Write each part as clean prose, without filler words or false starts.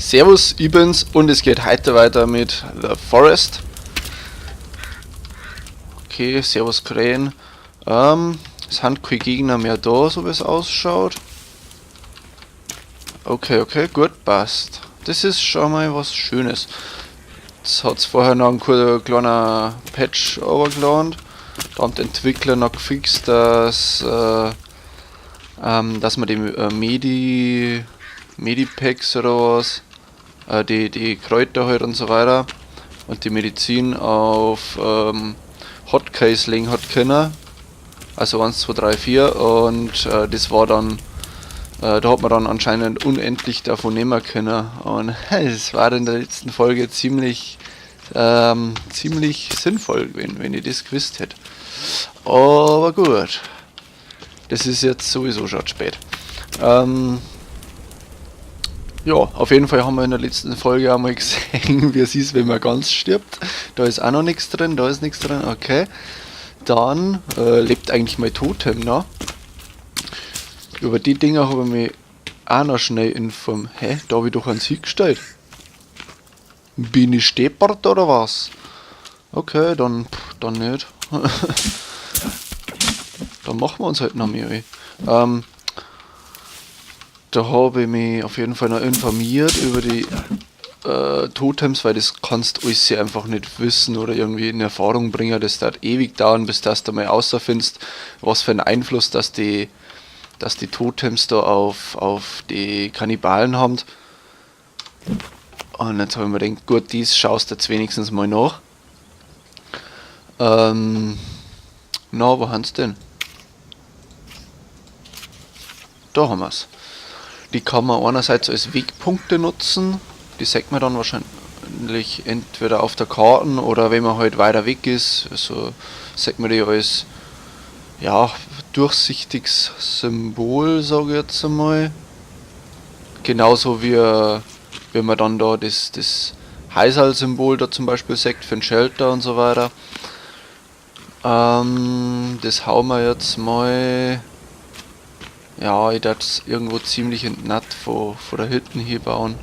Servus, ich bin's und es geht heute weiter mit The Forest. Okay, Servus Krähen. Es sind keine Gegner mehr da, so wie es ausschaut. Okay, okay, gut, passt. Das ist schon mal was Schönes. Jetzt hat's vorher noch einen kleinen Patch runtergeladen. Da haben die Entwickler noch gefixt, dass man die Medipacks oder was, die Kräuter halt und so weiter und die Medizin auf Hotkeys legen hat können. Also 1, 2, 3, 4 und das war dann, da hat man dann anscheinend unendlich davon nehmen können. Und es war in der letzten Folge ziemlich sinnvoll gewesen, wenn ich das gewusst hätte. Aber gut, das ist jetzt sowieso schon spät. Ja, auf jeden Fall haben wir in der letzten Folge einmal gesehen, wie es ist, wenn man ganz stirbt. Da ist auch noch nichts drin, da ist nichts drin, okay. Dann lebt eigentlich mein Totem noch. Über die Dinger habe ich mich auch noch schnell informiert. Hä? Da habe ich doch eins hingestellt. Bin ich deppert oder was? Okay, dann nicht. Dann machen wir uns halt noch mehr. Da habe ich mich auf jeden Fall noch informiert über die Totems, weil das kannst du alles einfach nicht wissen oder irgendwie in Erfahrung bringen. Das dauert ewig dauern, bis das du mal außerfindest, was für einen Einfluss dass die Totems da auf die Kannibalen haben. Und jetzt habe ich mir gedacht, gut, dies schaust du jetzt wenigstens mal nach. Na, wo haben's denn? Da haben wir's. Die kann man einerseits als Wegpunkte nutzen, die sieht man dann wahrscheinlich entweder auf der Karte oder wenn man halt weiter weg ist, also sieht man die als, ja, durchsichtiges Symbol, sag ich jetzt einmal. Genauso wie man dann da das Heisal-Symbol da zum Beispiel sieht für den Shelter und so weiter. Das hauen wir jetzt mal. Ja, ich darf es irgendwo ziemlich entnatt von der Hütte hier bauen.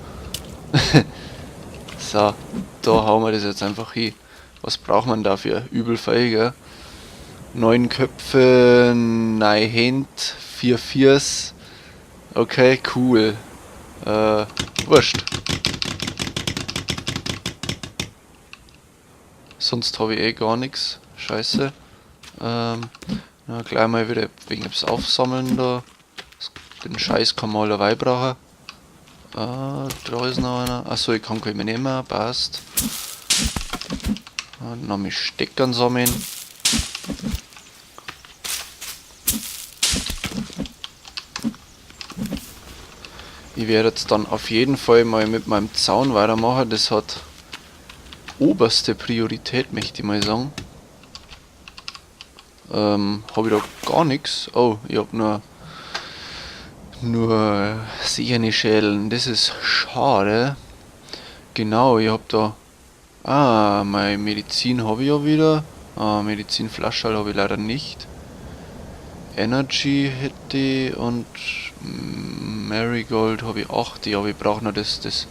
So, da hauen wir das jetzt einfach hin. Was braucht man dafür? Übel feig, gell? 9 Köpfe, 9 Hände, 4 Viers. Okay, cool. Wurscht. Sonst hab ich eh gar nix. Scheiße. Na, gleich mal wieder wegen etwas aufsammeln da. Den Scheiß kann man alleweil brauchen. Da ist noch einer. Achso, ich kann keinen mehr nehmen. Passt. Und noch mit Steckern sammeln. Ich werde jetzt dann auf jeden Fall mal mit meinem Zaun weitermachen. Das hat oberste Priorität, möchte ich mal sagen. Hab ich da gar nix? Oh, ich hab nur sicherne Schädeln. Das ist schade. Genau, ich hab da... Ah, meine Medizin hab ich ja wieder. Ah, Medizinflasche hab ich leider nicht. Energy hätte ich und Marigold hab ich 8. Ja, aber ich brauch noch das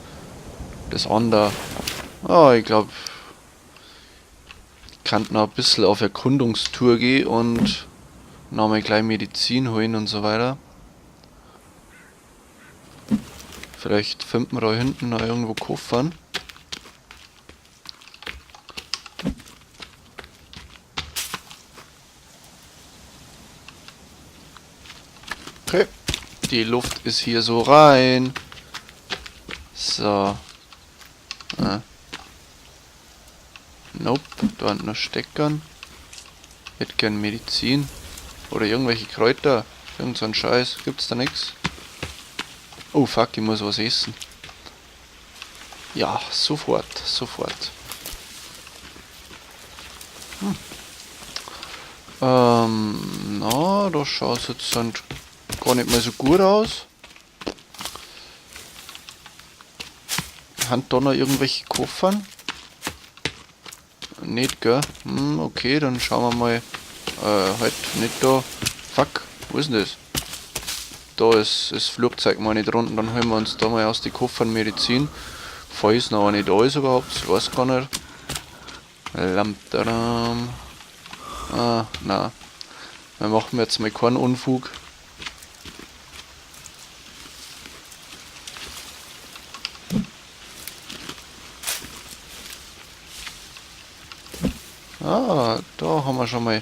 andere. Ah, ich glaub, ich kann noch ein bisschen auf Erkundungstour gehen und noch mal gleich Medizin holen und so weiter. Vielleicht finden wir da hinten noch irgendwo Koffern. Okay, die Luft ist hier so rein. So. Nope, da hinten noch Steckern. Ich hätte gern Medizin. Oder irgendwelche Kräuter. Irgend so ein Scheiß. Gibt's da nix? Oh fuck, ich muss was essen. Ja, sofort, sofort. Na, da schaut's jetzt dann gar nicht mehr so gut aus. Haben da noch irgendwelche Koffern? Nicht, gell? Okay, dann schauen wir mal. Halt, nicht da. Fuck, wo ist denn das? Da ist das Flugzeug mal nicht drunten. Dann holen wir uns da mal aus den Koffern Medizin. Falls noch eine da ist überhaupt, ich weiß gar nicht. Lamtaram. Ah, na. Wir machen jetzt mal keinen Unfug. Ah, da haben wir schon mal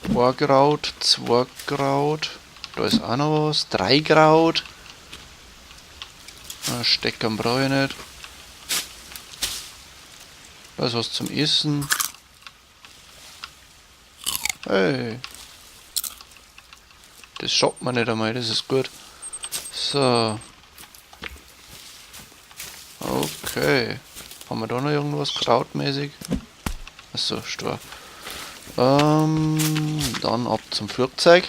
ein Kraut, 2 Kraut. Da ist auch noch was. 3 Kraut. Ah, Steckern brauche ich nicht. Da ist was zum Essen. Hey. Das schaut man nicht einmal, das ist gut. So. Okay. Haben wir da noch irgendwas krautmäßig? Achso, stur. Dann ab zum Flugzeug.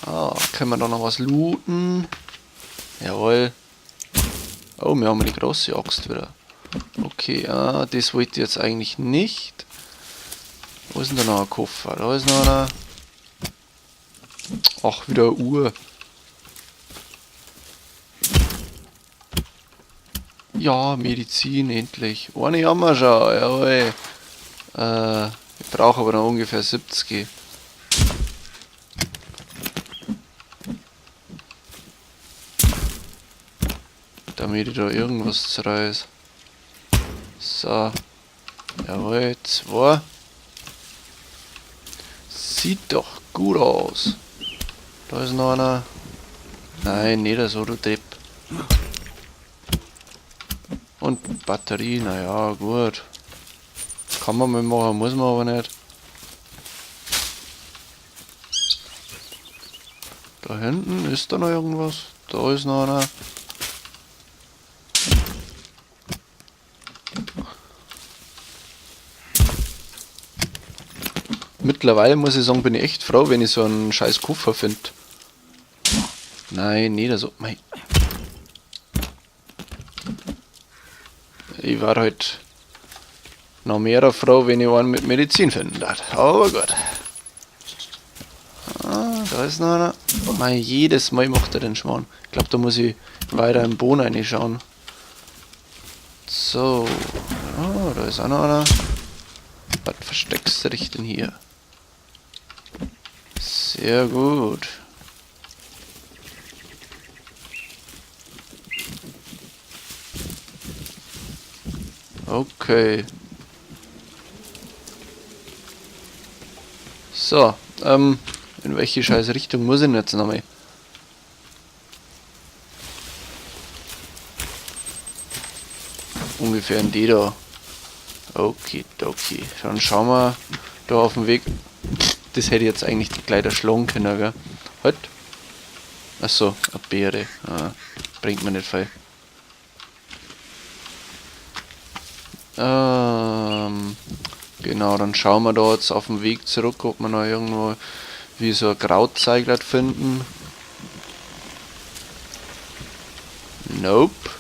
Ah, können wir da noch was looten? Jawohl. Oh, wir haben eine große Axt wieder. Okay, ah, das wollte ich jetzt eigentlich nicht. Wo ist denn da noch ein Koffer? Da ist noch einer. Ach, wieder eine Uhr. Ja, Medizin, endlich. Eine haben wir schon, jawohl. Ich brauche aber noch ungefähr 70. Damit ich da irgendwas zerreiß. So. Jawohl, 2. Sieht doch gut aus. Da ist noch einer. Nein, nicht so, du Depp. Und Batterie, naja, gut. Kann man mal machen, muss man aber nicht. Da hinten ist da noch irgendwas. Da ist noch einer. Mittlerweile muss ich sagen, bin ich echt froh, wenn ich so einen scheiß Koffer find. Nein, nicht so. Mei. Ich war halt noch mehr froh, wenn ich einen mit Medizin finden darf. Aber gut. Ah, da ist noch einer. Mei, jedes Mal macht er den Schmarrn. Ich glaub, da muss ich weiter im Boden reinschauen. So. Ah, da ist auch noch einer. Was versteckst du dich denn hier? Sehr gut. Okay. So, in welche scheiß Richtung muss ich denn jetzt nochmal? Ungefähr in die da. Okay, okay. Dann schauen wir da auf dem Weg. Das hätte ich jetzt eigentlich gleich erschlagen können, gell? Halt. Achso, eine Beere. Ah, bringt mir nicht viel. Genau, dann schauen wir da jetzt auf dem Weg zurück, ob wir noch irgendwo wie so ein Krautzeigler finden. Nope.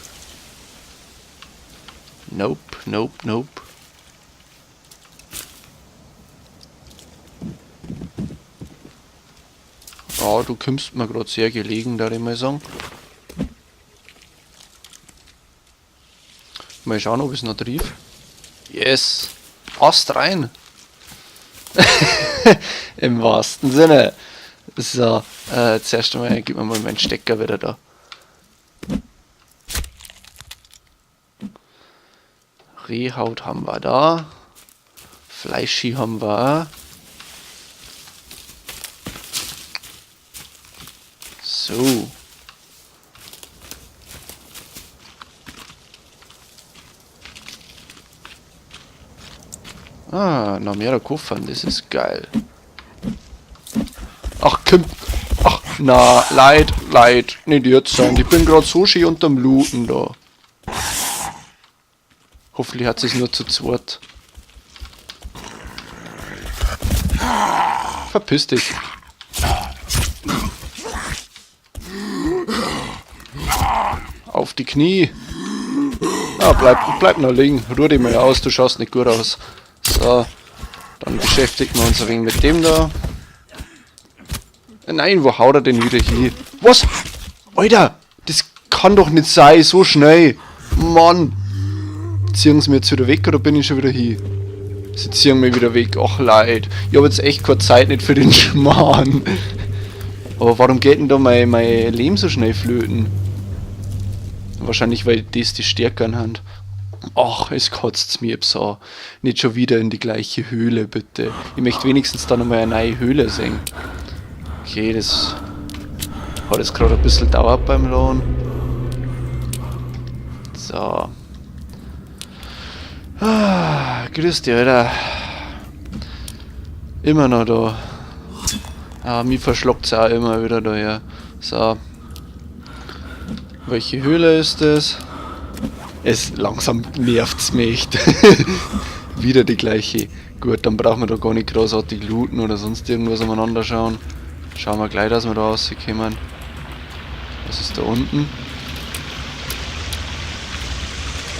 Nope, nope, nope. Ah, du kommst mir grad sehr gelegen, darf ich mal sagen. Mal schauen, ob ich's noch triff. Yes! Ast rein! Im wahrsten Sinne. So, zuerst einmal gib mir mal meinen Stecker wieder da. Rehhaut haben wir da. Fleischi haben wir auch. So. Ah, noch mehr Koffern, das ist geil. Ach, komm. Ach, na, leid, leid. Nicht jetzt sein. Ich bin grad so schön unterm Looten da. Hoffentlich hat es nur zu zweit. Verpiss dich. Auf die Knie. Ah, bleib noch liegen. Ruhr dich mal aus, du schaust nicht gut aus. So, Dann beschäftigen wir uns ein wenig mit dem da. Nein, wo haut er denn wieder hin? Was? Alter! Das kann doch nicht sein, so schnell! Mann! Ziehen sie mir jetzt wieder weg oder bin ich schon wieder hier? Sie ziehen mir wieder weg. Ach leid. Ich habe jetzt echt keine Zeit nicht für den Schmarrn. Aber warum geht denn da mein Leben so schnell flöten? Wahrscheinlich, weil das die Stärke haben. Ach, es kotzt mir so. Nicht schon wieder in die gleiche Höhle, bitte. Ich möchte wenigstens da nochmal eine neue Höhle sehen. Okay, das hat jetzt gerade ein bisschen gedauert beim Lohn. So. Ah, grüß dich, Alter. Immer noch da. Ah, mich verschlockt's auch immer wieder da, ja. So. Welche Höhle ist das? Es langsam nervt's mich echt. Wieder die gleiche. Gut, dann brauchen wir da gar nicht großartig looten oder sonst irgendwas umeinander schauen. Schauen wir gleich, dass wir da rauskommen. Was ist da unten?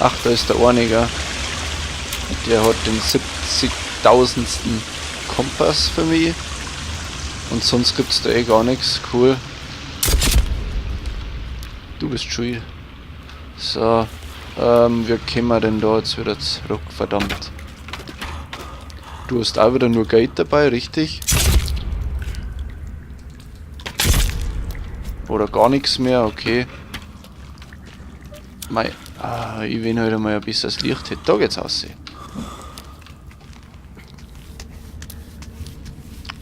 Ach, da ist der Einiger. Der hat den 70.000. Kompass für mich. Und sonst gibt's da eh gar nichts. Cool. Du bist schuld. So. Wie kommen wir denn da jetzt wieder zurück? Verdammt. Du hast auch wieder nur Geld dabei, richtig? Oder gar nichts mehr, okay. Mei, ich will heute mal ein bisschen das Licht hätte. Da geht's aus.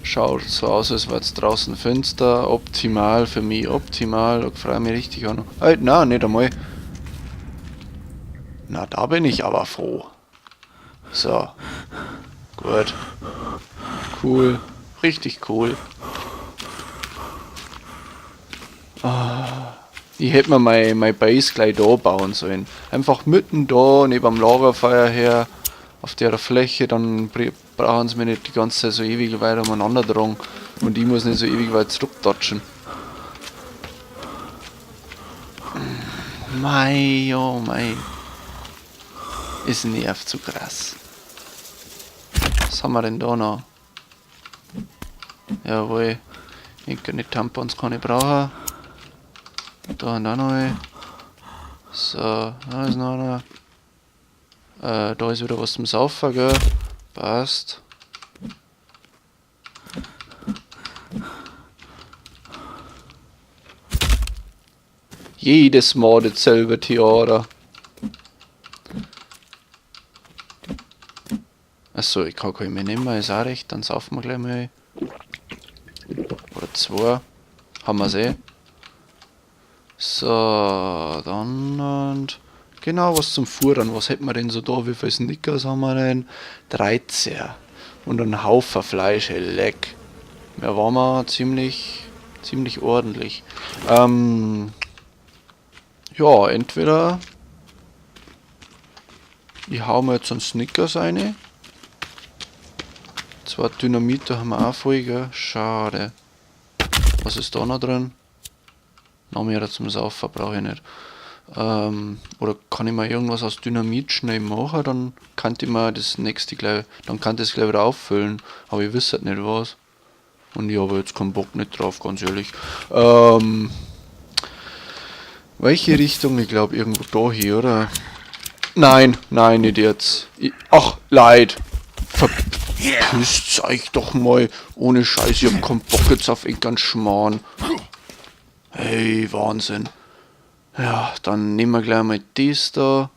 Schaut so aus, als wäre es draußen finster. Optimal für mich, optimal. Da freue ich mich richtig an. Nein, nicht einmal. Na, da bin ich aber froh. So. Gut. Cool. Richtig cool. Ah, ich hätte mir mein Base gleich da bauen sollen. Einfach mitten da, neben dem Lagerfeuer her, auf der Fläche, dann brauchen sie mir nicht die ganze Zeit so ewig weit umeinander tragen. Und ich muss nicht so ewig weit zurücktatschen. Mei, oh mei. Es nervt zu krass. Was haben wir denn da noch? Jawohl. Ich kann nicht Tampons kann ich brauchen. Da und da noch. So, da ist noch einer. Da ist wieder was zum Saufen, gell? Passt. Jedes Mal dasselbe Theater. Achso, ich kann keinen mehr nehmen, ist auch recht. Dann saufen wir gleich mal. Oder zwei. Haben wir's eh. So, dann und genau, was zum Fuhren. Was hätten wir denn so da? Wie viele Snickers haben wir denn? 13. Und ein Haufen Fleisch, ey, leck. Ja, waren wir ziemlich, ziemlich ordentlich. Ja, entweder ich hau mir jetzt einen Snickers rein. 2 Dynamite haben wir auch voll, gell? Schade. Was ist da noch drin? Noch mehr zum Saufen brauche ich nicht. Oder kann ich mal irgendwas aus Dynamit schnell machen, dann kann ich mir das nächste gleich, dann kann ich das gleich wieder auffüllen. Aber ich wüsste halt nicht was. Und ich habe jetzt keinen Bock nicht drauf, ganz ehrlich. Welche Richtung? Ich glaube irgendwo da hier, oder? Nein, nein, nicht jetzt. Ach, leid. Verpisst euch doch mal. Ohne Scheiß, ich hab keinen Bock jetzt auf irgendeinen Schmarrn. Hey, Wahnsinn. Ja, dann nehmen wir gleich mal das da.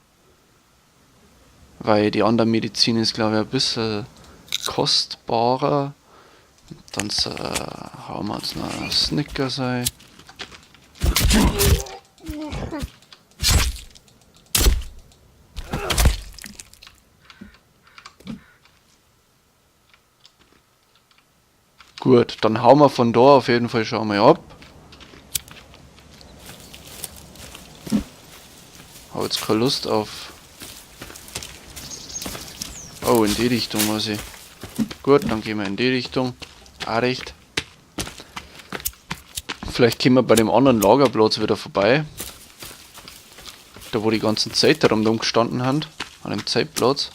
Weil die andere Medizin ist, glaube ich, ein bisschen kostbarer. Dann hauen wir uns noch einen Snickers ein. Gut, dann hauen wir von da auf jeden Fall schon mal ab. Hab jetzt keine Lust auf... Oh, in die Richtung muss ich. Gut, dann gehen wir in die Richtung. Auch recht. Vielleicht kommen wir bei dem anderen Lagerplatz wieder vorbei. Da wo die ganzen Zelte rundum gestanden haben. An dem Zeltplatz.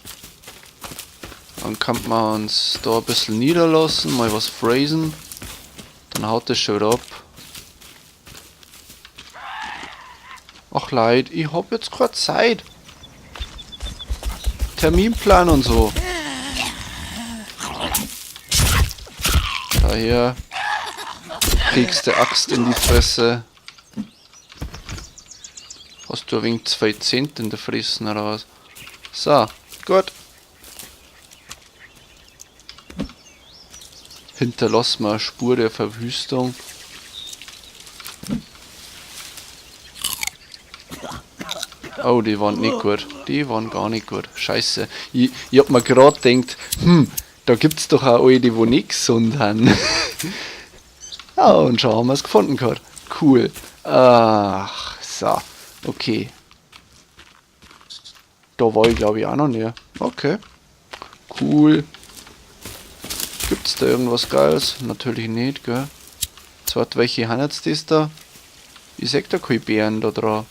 Dann kann man uns da ein bisschen niederlassen, mal was phrasen. Dann haut das schon wieder ab. Ach Leid, ich hab jetzt keine Zeit. Terminplan und so. Daher kriegst du Axt in die Fresse. Hast du ein wenig 2 Cent in der Fresse oder was? So, gut. Hinterlass mal eine Spur der Verwüstung. Oh, die waren nicht gut. Die waren gar nicht gut. Scheiße. Ich hab mir grad gedacht, da gibt's doch auch alle, die wo nicht gesund sind. Ja, und schon haben wir's gefunden gehabt. Cool. Ach, so. Okay. Da war ich, glaub ich, auch noch nie. Okay. Cool. Gibt's da irgendwas Geiles? Natürlich nicht, gell? Zwar, welche haben jetzt das da? Ich seh da keine Bären da dran.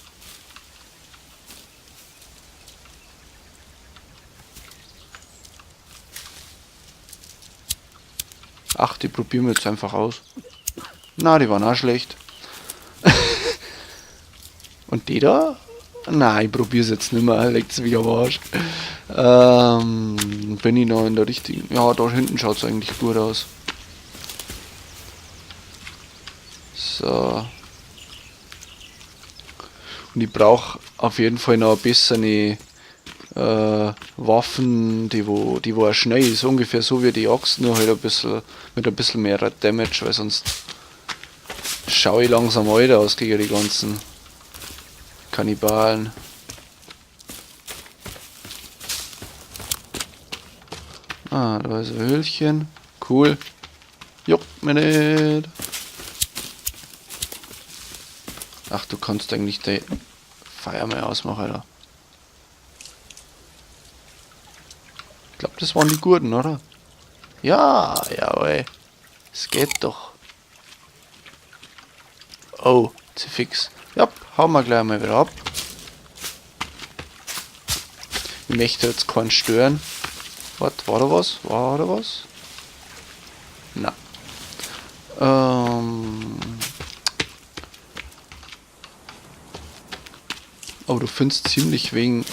Ach, die probieren wir jetzt einfach aus. Na, die waren auch schlecht. Und die da? Nein, ich probier's jetzt nicht mehr. Leckt's mich am Arsch. Bin ich noch in der richtigen... Ja, da hinten schaut's eigentlich gut aus. So. Und ich brauch auf jeden Fall noch eine bessere Waffen, die wo auch schnell ist. Ungefähr so wie die Axt, nur halt ein bisschen, mit ein bisschen mehr Damage, weil sonst schau ich langsam alt aus gegen die ganzen Kannibalen. Ah, da ist ein Höhlchen. Cool. Juckt mir nicht. Ach, du kannst eigentlich die Feuer mal ausmachen, Alter. Ich glaub, das waren die Gurten, oder? Ja, jawohl. Es geht doch. Oh, zu fix. Ja, hauen wir gleich mal wieder ab. Ich möchte jetzt keinen stören. Warte, war da was? War da was? Na. Aber du findest ziemlich wenig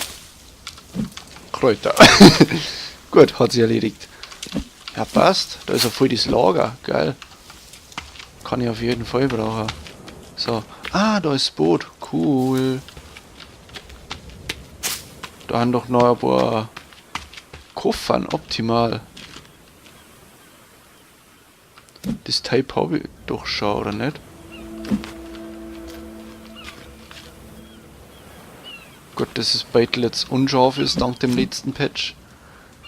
Kräuter. Gut, hat sich erledigt. Ja, passt. Da ist ja voll das Lager. Geil. Kann ich auf jeden Fall brauchen. So. Ah, da ist das Boot. Cool. Da haben doch noch ein paar Koffern. Optimal. Das Type hab ich doch schon, oder nicht? Gut, dass das Beitel jetzt unscharf ist dank dem letzten Patch.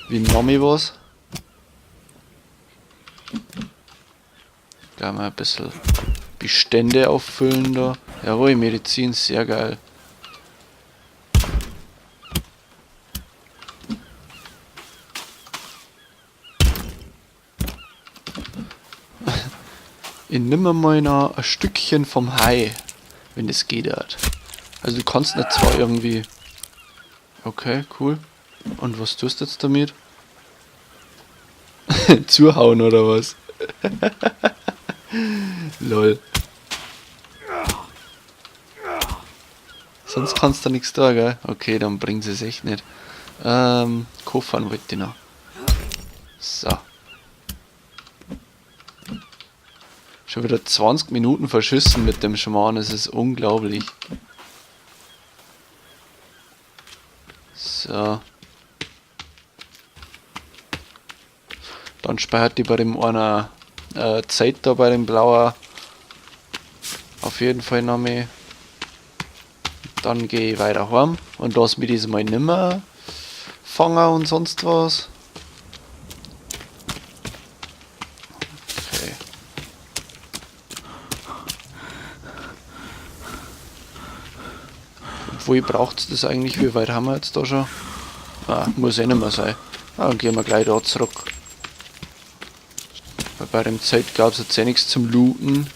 Wie Mami was. Gleich mal ein bisschen Bestände auffüllen da. Jawohl, Medizin, sehr geil. Ich nehme mal noch ein Stückchen vom Hai, wenn das geht halt. Also du kannst nicht zwar irgendwie... Okay, cool. Und was tust du jetzt damit? Zuhauen oder was? Lol. Sonst kannst du nichts da, gell? Okay, dann bringt es echt nicht. Koffern wollte ich noch. So. Schon wieder 20 Minuten verschissen mit dem Schmarrn, es ist unglaublich. So. Dann speichert die bei dem einer Zeit da bei dem Blauer auf jeden Fall noch mehr. Dann geh ich weiter heim und lass mich diesmal nimmer fangen und sonst was. Okay. Obwohl, braucht's das eigentlich? Wie weit haben wir jetzt da schon? Ah, muss eh nicht mehr sein. Ah, dann gehen wir gleich da zurück. Weil bei dem Zelt gab's jetzt eh nichts zum Looten.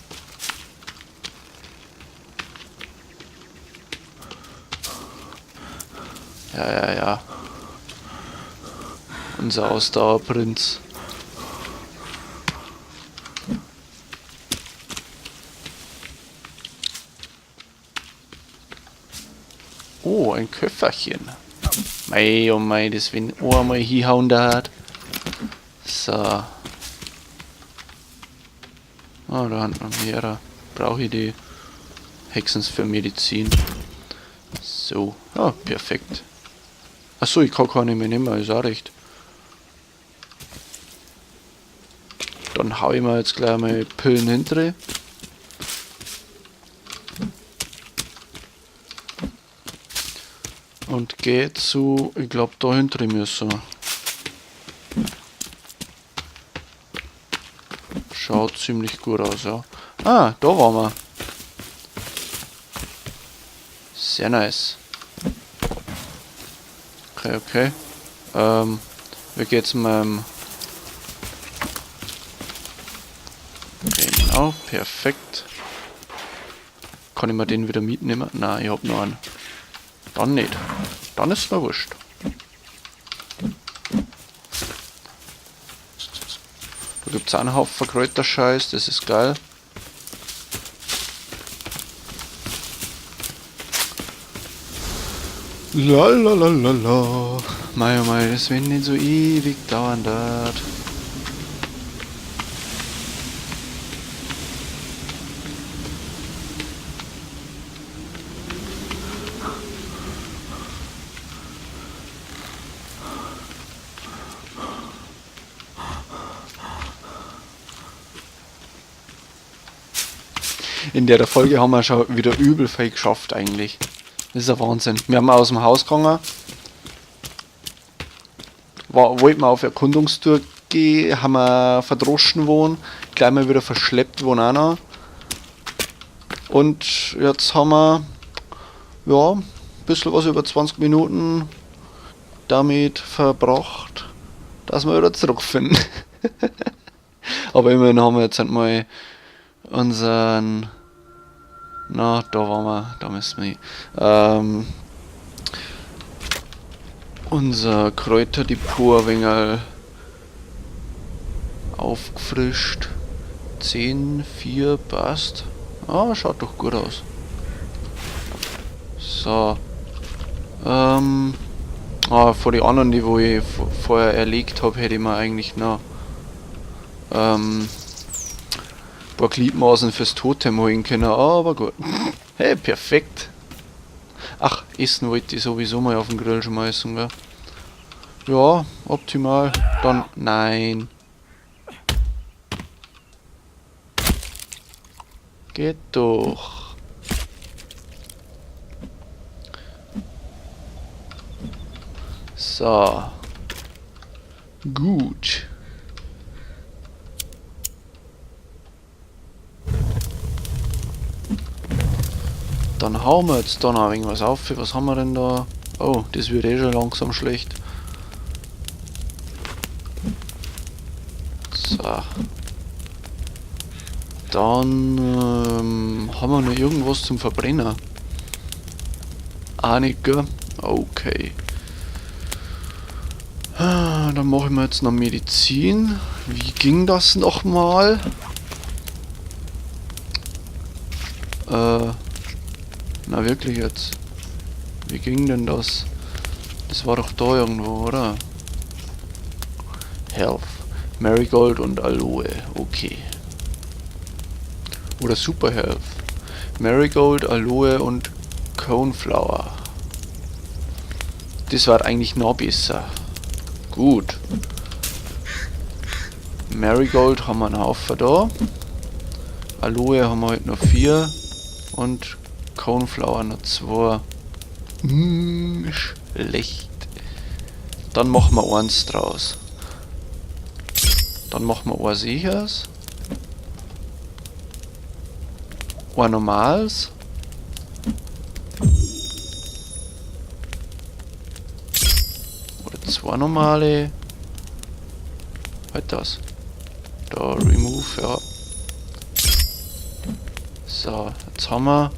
Ja, ja, ja. Unser Ausdauerprinz. Oh, ein Köfferchen. Mei, oh mei, das wenn einmal hinhauen da hat. So. Ah, da haben wir mehrere. Brauche ich die Hexens für Medizin. So, ja, perfekt. Achso, ich kann keine mehr nehmen, ist auch recht. Dann hau ich mir jetzt gleich mal Pillen hinter. Und geh zu, ich glaub, da hinter müssen wir. Schaut ziemlich gut aus, ja. Ah, da waren wir. Sehr nice. Okay, okay. Wie geht's meinem... Genau, perfekt. Kann ich mir den wieder mitnehmen? Nein, ich hab noch einen. Dann nicht. Dann ist mir wurscht. Da gibt's auch einen Haufen Kräuterscheiß, das ist geil. La la la la la. Mei, oh mei, das wird nicht so ewig dauern dort. In der Folge haben wir schon wieder übel viel geschafft eigentlich. Das ist ein Wahnsinn. Wir haben aus dem Haus gegangen. Wollten wir auf Erkundungstour gehen, haben wir verdroschen worden, gleich mal wieder verschleppt worden auch noch. Und jetzt haben wir, ja, ein bisschen was über 20 Minuten damit verbracht, dass wir wieder zurückfinden. Aber immerhin haben wir jetzt halt mal unseren... Na, da waren wir, da müssen wir hin. Unser Kräuterdepot ein wenig aufgefrischt. 10, 4, passt. Ah, schaut doch gut aus. So. Vor die anderen, die wo ich vorher erlegt hab, hätte ich mir eigentlich noch ein paar Gliedmaßen fürs Totem holen können, aber gut. Hey, perfekt. Ach, Essen wollte ich sowieso mal auf den Grill schmeißen, gell? Ja, optimal. Dann, nein. Geht doch. So. Gut. Dann hauen wir jetzt da noch irgendwas auf. Was haben wir denn da? Oh, das wird eh schon langsam schlecht. So. Dann haben wir noch irgendwas zum Verbrennen. Auch nicht, gell? Okay. Ah, dann machen wir jetzt noch Medizin. Wie ging das nochmal? Na wirklich jetzt. Wie ging denn das? Das war doch da irgendwo, oder? Health. Marigold und Aloe. Okay. Oder Super Health. Marigold, Aloe und Coneflower. Das war eigentlich noch besser. Gut. Marigold haben wir einen Haufen da. Aloe haben wir halt noch 4. Und Coneflower noch 2. Schlecht. Dann machen wir eins draus. Dann machen wir ein sicheres. Ein normales. Oder 2 normale. Halt das. Da, remove, ja. So, jetzt haben wir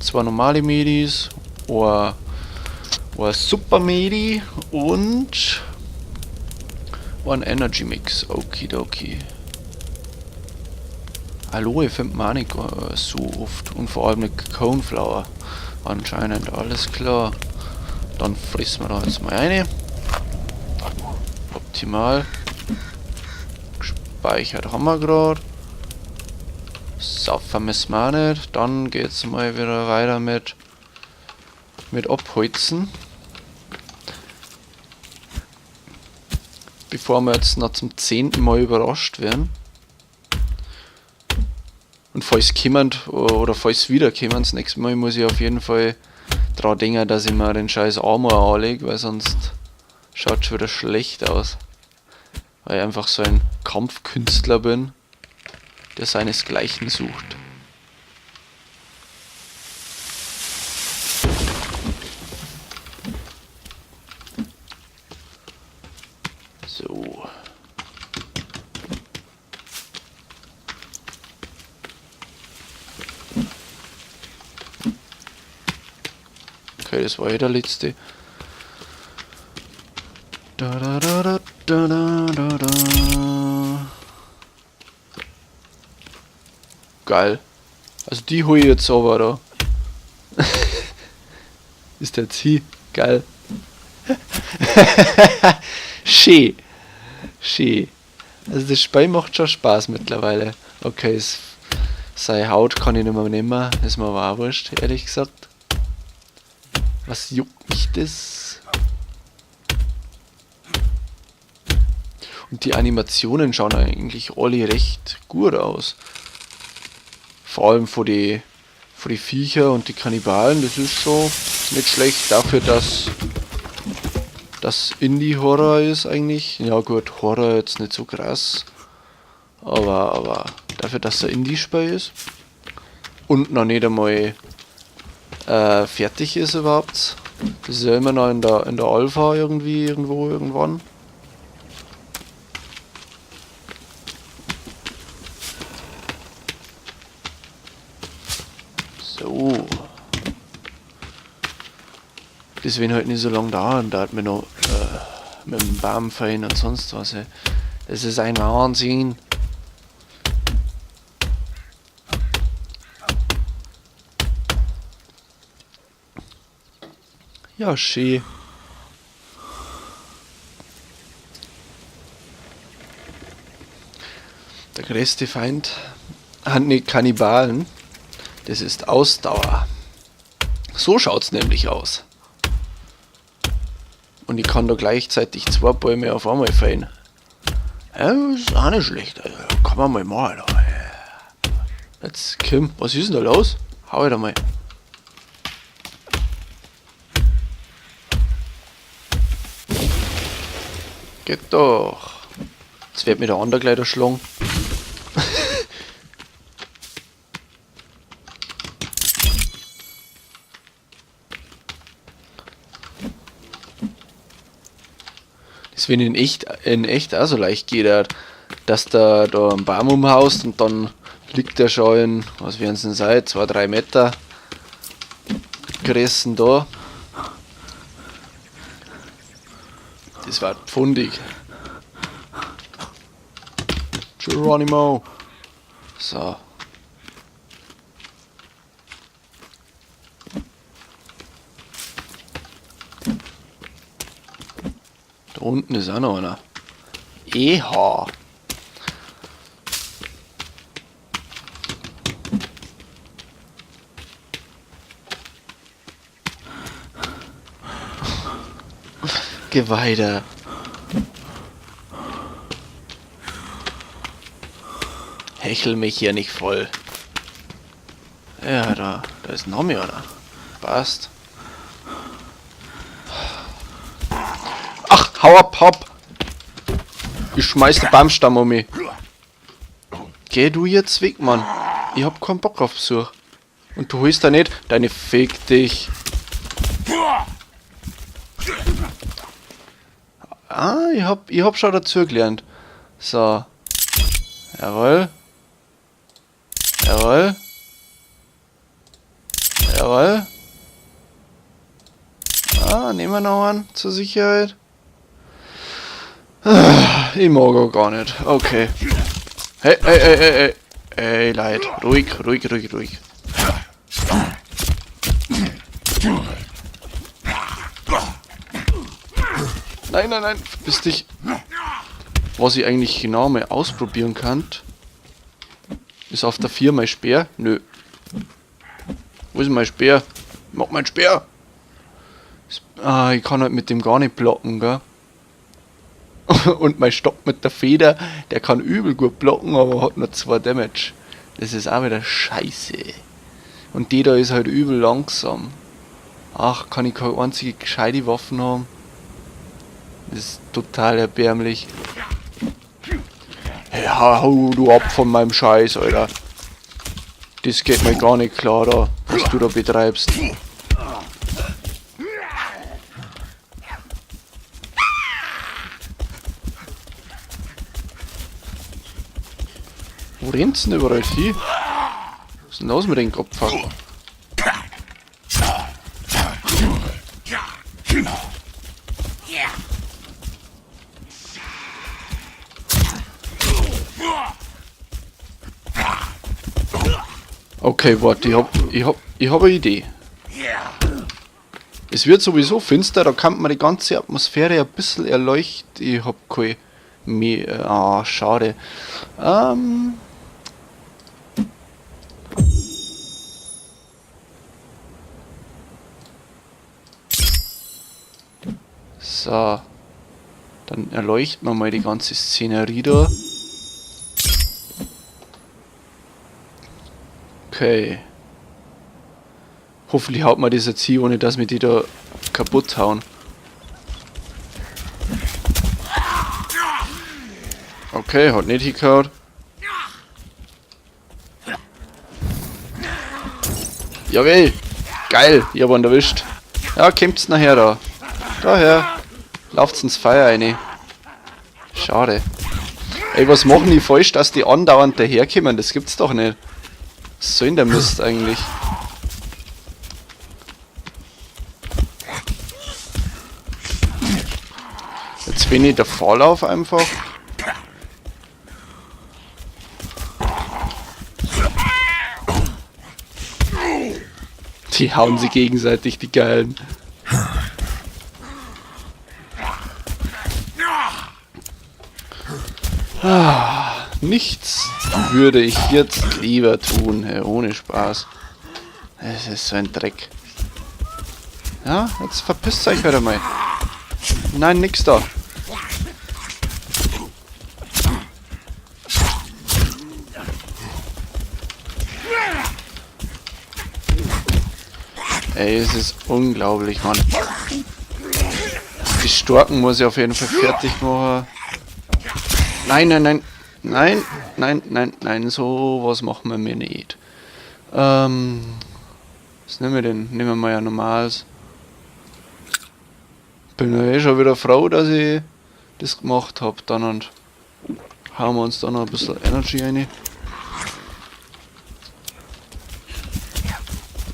2 normale Medis, ein Super Medi und One Energy Mix, okidoki. Aloe findet man auch nicht so oft. Und vor allem nicht Coneflower. Anscheinend, alles klar. Dann fressen wir da jetzt mal eine. Optimal. Gespeichert haben wir gerade. Saufen müssen wir auch nicht. Dann geht's mal wieder weiter mit Abholzen. Bevor wir jetzt noch zum 10. Mal überrascht werden. Und falls jemand oder falls wieder kommen, das nächste Mal muss ich auf jeden Fall dran denken, dass ich mir den scheiß Armor anlege, weil sonst schaut schon wieder schlecht aus. Weil ich einfach so ein Kampfkünstler bin, der seinesgleichen sucht. So. Okay, das war eh der letzte. Da, da, da, da, da, da, da. Geil. Also die hol ich jetzt aber da. Ist der jetzt hier? Geil. Schön. Schön. Also das Spiel macht schon Spaß mittlerweile. Okay, seine Haut kann ich nicht mehr nehmen. Ist mir aber auch wurscht, ehrlich gesagt. Was juckt mich das? Und die Animationen schauen eigentlich alle recht gut aus. Vor allem vor die Viecher und die Kannibalen, das ist schon nicht schlecht dafür, dass das Indie-Horror ist eigentlich. Ja gut, Horror jetzt nicht so krass. Aber dafür, dass es ein Indie-Spiel ist. Und noch nicht einmal fertig ist überhaupt. Das ist ja immer noch in der Alpha irgendwie, irgendwo, irgendwann. So. Das wird halt nicht so lange dauern, da hat man noch mit dem Baum fallen und sonst was. Ey. Das ist ein Wahnsinn. Ja, schön. Der größte Feind hat nicht Kannibalen. Das ist Ausdauer. So schaut's nämlich aus. Und ich kann da gleichzeitig 2 Bäume auf einmal fällen. Ja, das ist auch nicht schlecht. Also, kann man mal machen. Jetzt, Kim, was ist denn da los? Hau ich da mal. Geht doch. Jetzt wird mir der andere gleich erschlagen. Das wenn in echt auch so leicht geht, dass da einen Baum umhaust und dann liegt der schon in, was werden es denn sein, 2, 3 Meter gerissen da. Das war pfundig. Geronimo. So. Da unten ist auch noch einer. Eha. Geh weiter. Hechel mich hier nicht voll. Ja, da ist noch mehr, oder? Passt. Ach, hau ab, hopp! Ich schmeiß den Baumstamm um mich. Geh du jetzt weg, Mann. Ich hab keinen Bock auf Besuch. Und du holst da nicht deine Fick dich. Ah, ich hab schon dazu gelernt. So. Jawohl. Jawohl. Jawohl. Ah, nehmen wir noch einen zur Sicherheit. Ich mag auch gar nicht. Okay. Hey, hey, hey, hey, hey. Ey, Leute. Ruhig, ruhig, ruhig, ruhig. Nein, nein, nein. Verpiss dich. Was ich eigentlich genau mal ausprobieren kann, ist auf der 4 mein Speer. Nö. Wo ist mein Speer? Ich mag meinen Speer. Ah, ich kann halt mit dem gar nicht blocken, gell? Und mein Stock mit der Feder, der kann übel gut blocken, aber hat nur 2 Damage. Das ist auch wieder scheiße. Und die da ist halt übel langsam. Ach, kann ich keine einzige gescheite Waffen haben? Das ist total erbärmlich. Hey, hau du ab von meinem Scheiß, Alter. Das geht mir gar nicht klar da, was du da betreibst. Wo rennt's denn überall hin? Was ist denn los mit den Kopf? Okay, warte, ich hab eine Idee. Es wird sowieso finster, da kann man die ganze Atmosphäre ein bisschen erleuchten. Ich hab keine mehr. Ah, schade. So. Dann erleuchten wir mal die ganze Szenerie da. Okay. Hoffentlich haut man das jetzt hier, ohne dass wir die da kaputt hauen. Okay, hat nicht hingehauen. Jawohl! Geil, ich hab einen erwischt. Ja, kommt's nachher da. Daher. Lauft's ins Feuer rein. Schade. Ey, was machen die falsch, dass die andauernd daherkommen? Das gibt's doch nicht. Was soll denn der Mist eigentlich? Jetzt bin ich der Vorlauf einfach. Die hauen sie gegenseitig, die Geilen. Ah, nichts würde ich jetzt lieber tun, hey, ohne Spaß. Es ist so ein Dreck. Ja, jetzt verpisst euch wieder mal. Nein, nix da. Ey, es ist unglaublich, Mann. Die Storken muss ich auf jeden Fall fertig machen. Nein, nein, nein. Nein, nein, nein, nein. So was machen wir mir nicht. Was nehmen wir denn? Nehmen wir mal ja normales. Bin ja eh schon wieder froh, dass ich das gemacht hab. Dann und hauen wir uns da noch ein bisschen Energy rein.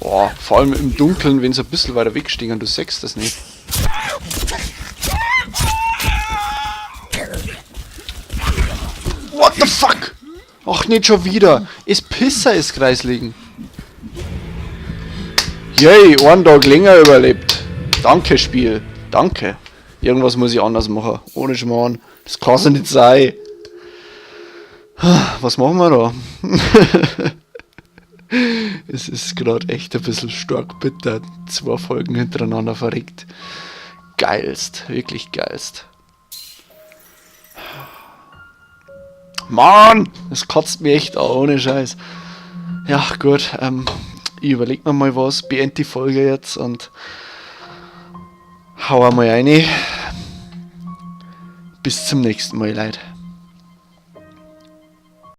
Boah, vor allem im Dunkeln, wenn sie ein bisschen weiter wegstehen und du siehst das nicht. What the fuck? Ach, nicht schon wieder. Ist Pisser ist Kreisligen. Yay, einen Tag länger überlebt. Danke, Spiel. Danke. Irgendwas muss ich anders machen. Ohne Schmarrn. Das kann's ja nicht sein. Was machen wir da? Es ist grad echt ein bisschen stark bitter. 2 Folgen hintereinander verreckt. Geilst. Wirklich geilst. Mann! Das kotzt mich echt an, ohne Scheiß. Ja, gut. Ich überleg mir mal was. Beende die Folge jetzt und hau einmal rein. Bis zum nächsten Mal, Leute.